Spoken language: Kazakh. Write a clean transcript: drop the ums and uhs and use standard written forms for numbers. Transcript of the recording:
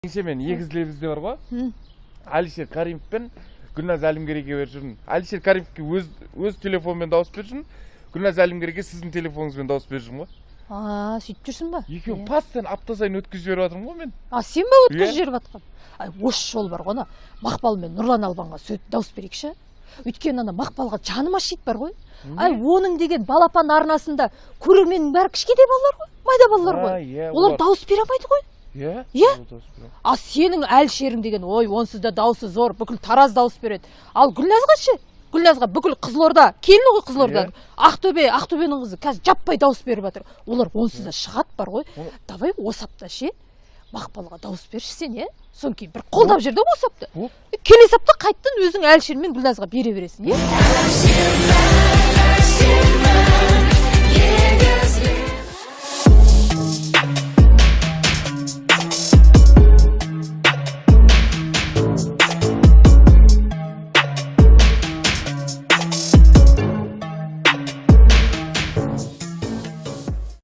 Кеше мен егіз лебізде бар ғой, Әлішер Каримов пен Гүлназ Әлімгерейге беріп жүрмін. Әлішер Каримовке өз телефонымен дауыс беріп жүрмін, Гүлназ Әлімгерейге сіздің телефоныңызбен дауыс беріп жүрмін ғой. А, сөйтіп жүрсің ба? Екеуін постоянно апта сайын өткізіп жіберіп жатырмын ғой мен. А, сен ба өткізіп Иә. жіберіп жатқан? Ай, осы жолы бар ғой, ана Мақпал мен Нұрлан Албанға сөйтіп дауыс берейікші. Өйткені ана Мақпалға жаным ашиды бар ғой. Ай, оның деген Балапан арнасында көрерменнің бәрі кішкентай балалар ғой, майда балалар ғой. Иә, олар дауыс бере алмайды ғой. Иә. Иә? Олар дауыс бере. А сенің Әлішерің деген, ой, онсыз да дауысы зор, бүкіл Тараз дауыс береді. Ал Гүлназға ше? Гүлназға бүкіл Қызылорда, келіні ғой Қызылорданың. Ақтөбе, Ақтөбенің қызы қазір жаппай дауыс беріп жатыр. Олар онсыз да шығады бар ғой. Давай осы апта ше, Мақпалға дауыс берші сен, иә? Содан кейін бір қолдап жібер де осы апта. Болды. Келесі апта қайттан өзің Әлішер мен Гүлназға бере бересің, иә?